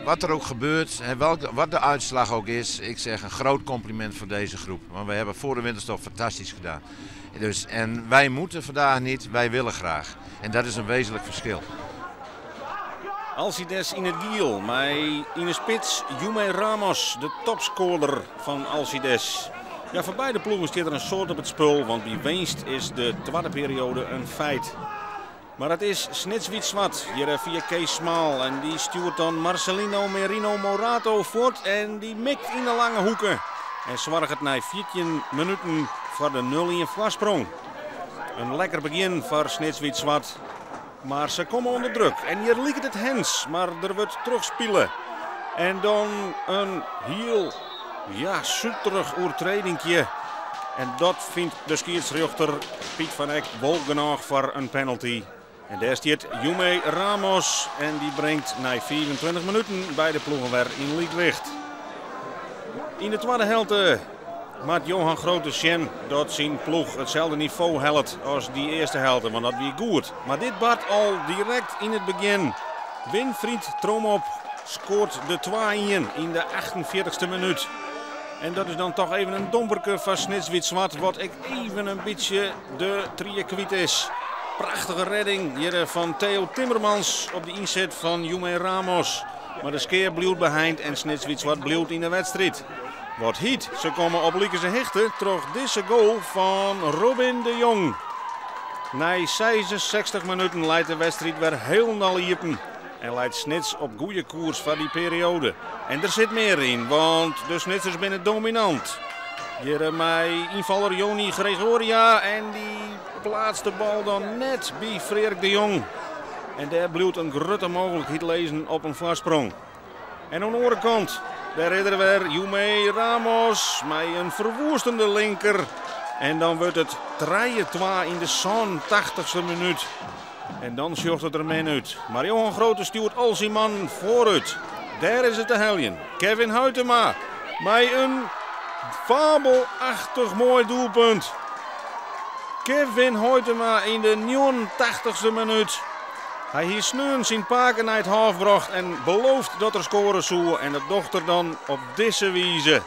Wat er ook gebeurt en wat de uitslag ook is, ik zeg een groot compliment voor deze groep. Want we hebben voor de winterstop fantastisch gedaan. Dus, en wij moeten vandaag niet, wij willen graag. En dat is een wezenlijk verschil. Alcides yn it giel, mei yn de spits Jume Ramos, de topscorer fan Alcides. Ja, foar beide ploegen stiet der in soad op it spul, want by winst is de twadde perioade in feit. Mar it is Snits Wyt Swart, hjir fia Kees Smaal. En dy stjoert dan Marcelino Merino Morato fuort en dy mikt yn de lange hoeke. En soarget nei 14 minuten foar de 0-1 foarsprong. In lekker begjin foar Snits Wyt Swart. Mar se komme ûnder druk. En hjir liket it hands, mar der wurdt trochspile. En dan in hiel, ja, suterich oertredinkje. En dat fynt de skiedsrjochter Piet van Eck wol genôch foar in penalty. En dêr stiet Jume Ramos en dy bringt nei 25 minuten beide ploegen wer yn lykwicht. Yn de twadde helte moat Johan Groote sjen dat syn ploech itselde nivo hellet as dy earste helte, want dat wie goed. Mar dit bart al direkt yn it begjin. Winfried Tromop skoart de 2-1 yn de 48ste minút. En dat is dan toch even in domperke foar Snits Wyt Swart, wat ek even in bytsje de tried kwyt is. Prachtige rêding hjir fan Theo Timmermans op de ynset fan Jume Ramos. Mar de skea bliuwt beheind en Snits Wyt Swart bliuwt yn de wedstriid. Wat hyt, se komme op likense hichte troch dizze goal fan Robin de Jong. Nei 66 minuten leit de wedstriid wer hielendal iepen. En leit Snits op goede koers foar dy perioade. En der sit mear yn, want de Snitsers binne dominant. Hjir mei ynfaller Joni Gregoria en dy pleatst de bal dan net by Freerk de Jong. En dêr bliuwt in grutte mooglikheid lizzen op in foarsprong. En oan de oare kant, dêr is er wer Jume Ramos mei in ferwoestende linker. En dan wurdt it 3-2 yn de 87ste minút. En dan sjocht it der min út. Mar Johan Groote stjoert al syn mannen foarút. Dêr is it te heljen. Kevin Huitema mei in fabelachtich moai doelpunt. Kevin Huitema yn de 89ste minút. Hy hie sneon syn pake nei it hôf brocht en beloofd dat er skoare soe. En dat docht er dan op dizze wize.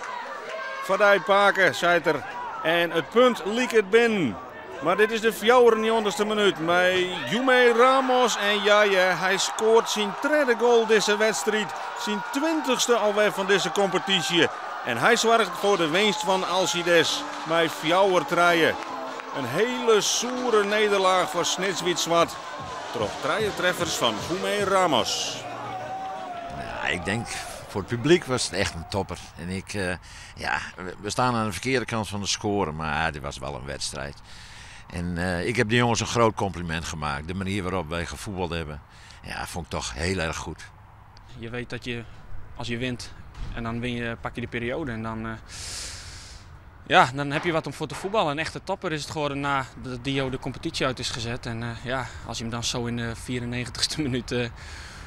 Foar dy, pake, seit er. En it punt liket binnen. Mar dit is de 94ste minút mei Jume Ramos. En ja, hy skoart syn tredde goal dizze wedstriid. Syn 20ste alwer fan dizze kompetysje. En hy soarget foar de winst fan Alcides mei 4-3. In hiele soere nederlaach foar Snits Wyt Swart. Troch trije treffers fan Jume Ramos. Nou, ik denk voor het publiek was het echt een topper. En ja, we staan aan de verkeerde kant van de score, maar dit was wel een wedstrijd. En ik heb de jongens een groot compliment gemaakt. De manier waarop wij gevoetbald hebben, ja, vond ik toch heel erg goed. Je weet dat je, als je wint, en dan win je, pak je de periode en dan, ja, dan heb je wat om voor te voetballen. Een echte topper is het geworden nadat Dio de competitie uit is gezet. En ja, als je hem dan zo in de 94ste minuut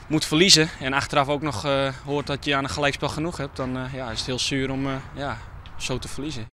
moet verliezen en achteraf ook nog hoort dat je aan een gelijkspel genoeg hebt, dan, ja, is het heel zuur om, ja, zo te verliezen.